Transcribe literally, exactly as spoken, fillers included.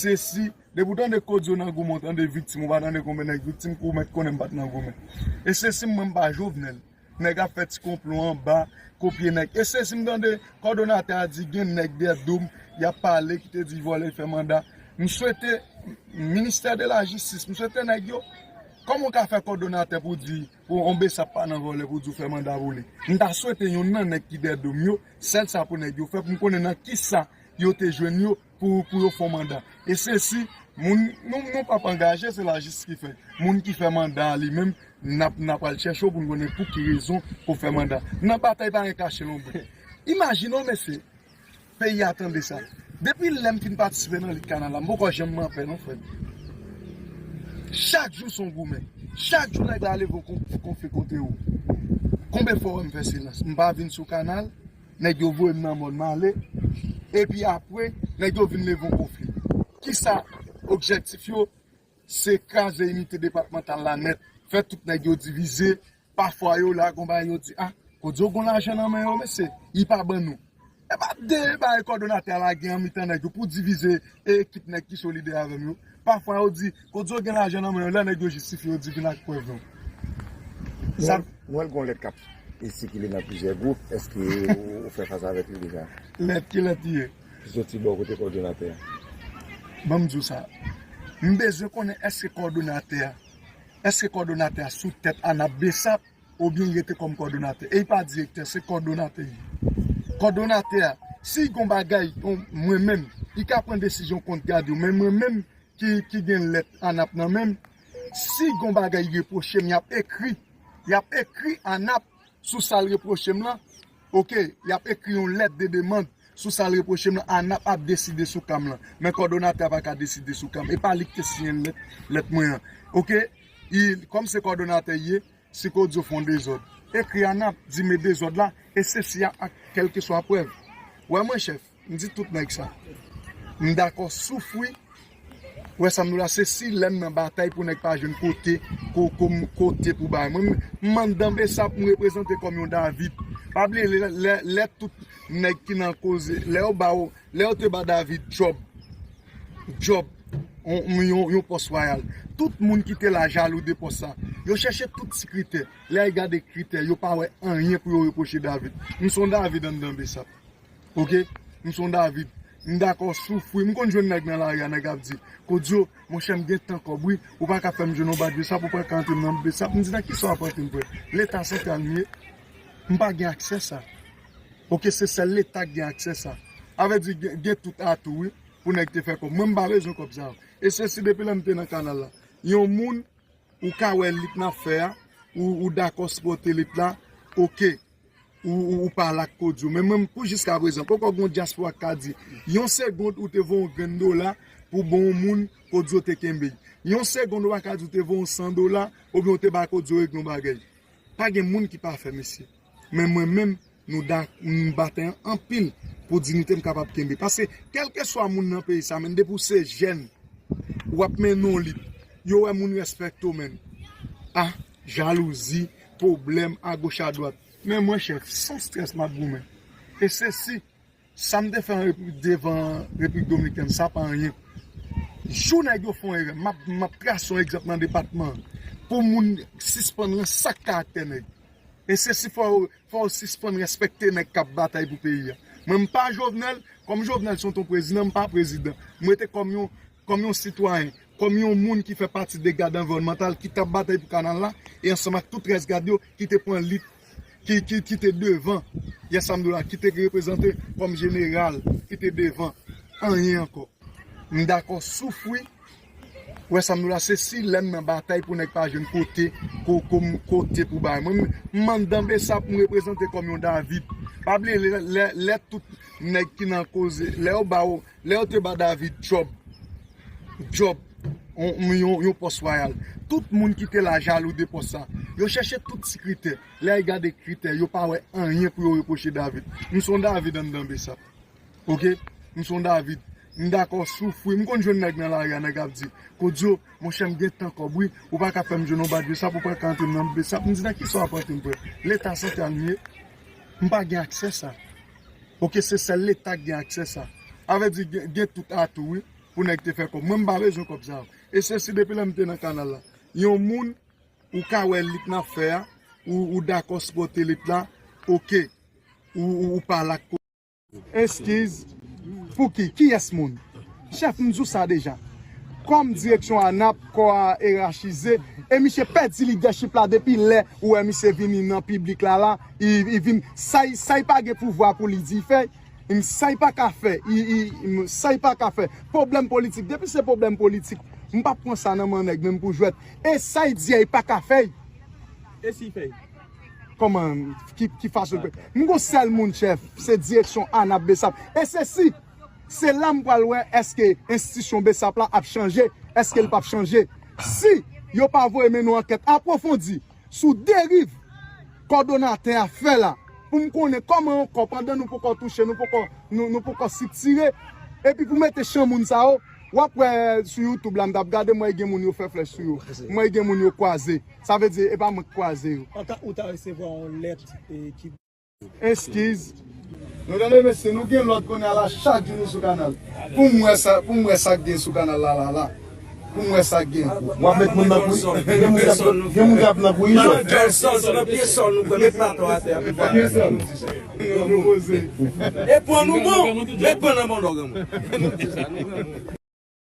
Sesi, depi w tande Kodio nan goumen, w tande viktim, ou pa tande konbyen nèg viktim, ou mèt konnen m pa t nan goumen. E Sesi, mwen, m pa Jovenel. Nèg ap fè ti konplo anba, kopye nèg. E Sesi, m tande kòdonatè a di gen nèg dèyè do m, y ap pale, ki te di vòlè, fè manda. M swete, ministè de la jistis, m swete nèg yo, kòman w ka fè kòdonatè pou di, pou yon Besap pa nan vòlè, pou di w fè manda pou li? M ta swete yonn nan nèg ki dèyè do m yo, sèl sa pou nèg yo fè, pou m konnen nan kisa yo te jwenn yo, pou, pou yo fè yon manda. E Sesi, moun, nou, nou p ap angaje, se lajistis ki fè. Moun ki fè manda a li menm, n ap, n ap al chèche w pou n konnen pou ki rezon pou fè manda. Nan batay pa gen kache lonbrit. Imajine w, mesye, peyi a tande sa. Depi lè m fin patisipe nan lit kanal la, m poko janm anpè non, frè m. Chak jou se yon goumen. Chak jou nèg la leve yon konf-, konfli kontre ou. Konbyen fwa w wè m fè silans? M pa vin sou kanal, nèg yo voye m nan mòn m ale, epi apre, nèg yo vin leve yon konfli. Kisa objektif yo? Se kraze inite depatmantal la nèt, fè tout nèg yo divize, pafwa yo la, gon bagay yo di, a, Kodio gon lajan nan men yo, mesye, li pa ban nou. E pa de bagay kòdonatè a lage an mitan nèg yo pou divize e ekip nèg ki solidè avè m yo. Pafwa yo di, Kodio gen lajan nan men yo, lè nèg yo jistifye, yo di vin ak prèv nou. Sa Nou wè l gon lèt k ap e sikile nan plizyè gwoup, èske ou, ou fè fas avèk li deja? Lèt, ki lèt li ye? Ki soti bò kote kòdonatè a? Ban m di w sa. M bezwen konnen èske kòdonatè a, èske kòdonatè a sou tèt ANAP Besap oubyen l rete kòm kòdonatè. E li pa direktè, se kòdonatè li ye. Kòdonatè a, si gon bagay, on, mwen menm, li ka pran desizyon kont gade w, men mwen menm, ki, ki gen lèt ANAP nan men m, si gon bagay repwoche m, y ap ekri, y ap ekri ANAP sou sa l repwoche m lan, oke, y ap ekri yon lèt de demann sou sa l repwoche m lan, ANAP ap deside sou ka m lan, men kòdonatè a pa ka deside sou ka m, e pa li ki te siyen lèt, lèt mwen an, oke, kòm se kòdonatè l ye, si Kodio fè yon dezòd, ekri ANAP, di men dezòd la, e Sesi a ak kèlkeswa prèv. Wè mwen chèf, m di tout nèg sa. M dakò soufri. Wè sa m di w la, Sesi, lè m nan batay pou nèg pa jwenn kote, ko, ko, kote pou bay. Mwen, m, m anndan Besap, m reprezante kòm yon David. Pa bliye, lè, lè, lè tout nèg ki nan koze, lè yo ba w, lè yo te ba David djòb, djòb, yon, yon, yon pòs wayal. Tout moun ki te la jalou de pòs sa. Yo chèche tout ti kritè. Lè y gade kritè, yo pa wè anyen pou yo repwoche David. M se yon David anndan Besap. Oke? M se yon David. M dakò soufri. M konn jwenn nèg nan lari a, nèg ap di, Kodio, monchè, m gen tan kòb, wi. Ou pa ka fè m jwenn yon bak Besap, ou pa ka antre m nan Besap. M di, nan kisa w ap antre m, frè? Leta santral m ye. M pa gen aksè sa. Oke, se sèl Leta k gen aksè sa. A vle di, gen, gen tout atou, wi, pou nèg te fè kòb. Mwen, m pa bezwen kòb sa yo. E Sesi, depi lè m te nan kanal la, yon moun, ou ka wè lit n ap fè a, ou, ou dakò sipòte lit la, oke, ou, ou, ou pale ak Kodio. Men mwen, pou jiska prezan, poko gen yon dyaspora k ka di, yon segond ou te voye yon grenn dola pou bon yon moun, Kodio te kenbe. Yon segond ou pa ka di ou te voye yon san dola, oubyen ou te ba Kodio regle yon bagay. Pa gen moun ki pafè, mesye. Men mwen menm, nou da, m batay anpil pou diyite m kapab kenbe. Paske, kèlkeswa moun nan peyi sa, menm depi w se jèn, w ap mennen yon lit, yo wè moun respekte w, menm. A, jalouzi, pwoblèm, agoch, adwat. Men mwen, chèf, san strès, m ap goumen. E Sesi, sa m te fè an Repiblik, devan Repiblik Dominikèn, sa pa anyen. Jou nèg yo fè yon erè, m ap, m ap trase yon egzanp nan depatman an. Pou moun sispann ransak karaktè nèg. E Sesi, fò, fò w sispann respekte nèg k ap batay pou peyi a. Mwen, m pa Jovenel, kòm Jovenel se yon ton prezidan, m pa prezidan. M rete kòm yon, kòm yon sitwayen, kòm yon moun ki fè pati de gad anviwònmantal ki t ap batay pou kanal la, e ansanm ak tout rès gad yo ki te pran lit, ki, ki, ki te devan, yè samdi la, ki te reprezante kòm jeneral, ki te devan. Anyen ankò. M dakò soufri. Wè sa m di w la, se si lè m nan batay pou nèg pa jwenn kote, ko, ko, kote pou bay. Mwen, m anndan Besap, m reprezante kòm yon David. Pa bliye, lè, lè, lè tout nèg ki nan koze, lè yo ba w, lè yo te ba David djòb, djòb, yon, yon, yon pòs wayal. Tout moun ki te la jalou de pòs sa. Yo chèche tout ti kritè. Lè y gade kritè, yo pa wè anyen pou yo repwoche David. M se yon David anndan Besap. Oke? M se yon David. M dakò soufri. M konn jwenn nèg nan lari a, nèg ap di, Kodio, monchè, m gen tan kòb, wi. Ou pa ka fè m jwenn yon bak Besap, ou pa ka antre m nan Besap. M di, nan kisa w ap antre m, frè? Leta santral m ye. M pa gen aksè sa. Oke, se sèl Leta k gen aksè sa. A vle di, gen, gen tout atou, wi. pou nèg te fè kòb. Mwen, m pa bezwen kòb sa yo. E sesi depi lè m te nan kanal la. Yon moun, ou ka wè lit n ap fè a, ou, ou dakò sipòte lit la, oke. Ou, ou, ou pa la. Eskiz. Pou ki? Kiyès moun? Chèf, m di w sa deja. Kòm direksyon anap, kò a erachize, e misye pèdi lidèchip la depi lè ou wè misye vini nan piblik la la, i, i vin, sa i, sa i pa gen pouvwa pou li di, fè, m, sa i pa ka fè, i, i, m, sa i pa ka fè. Pwoblèm politik, depi se pwoblèm politik, m p ap pran sa nan men nèg menm pou jwèt. E sa i di a, i pa ka fè. E si fè? Kòman? Ki, ki fason l fè? M gon sèl moun, chèf, se direksyon anap besap. E se si, se la m pral wè èske enstitisyon besap la ap chanje, èske l p ap chanje. Si yo pa voye mennen yon ankèt apwofondi sou deriv kòdonatè a fè la, pou m konnen kòman ankò, pandan nou poko touche, nou poko, nou, nou poko siktire, epi pou mete chan moun sa yo, w ap wè sou YouTube la, m t ap gade, m wè gen moun yo fè flèch sou yo, m wè gen moun yo kwaze. Sa vle di, e pa mwen k kwaze yo. An ka ou ta resevwa yon lèt, e, ki Eskiz. Nou tande mesye, nou gen lòd kounye a la, chak jou nou sou kanal. Pou m wè sa, pou m wè sa k gen sou kanal la, la, la. Pou m wè sa k gen. W ap met moun nan kouyi. Gen moun k ap, gen moun k ap nan kouyi, Jòf. Nan pye sòl, se nan pye sòl nou pran, met plato atè a pou pale. Nou poze. E pran nou bon, met pran nan bon dòg an mwen.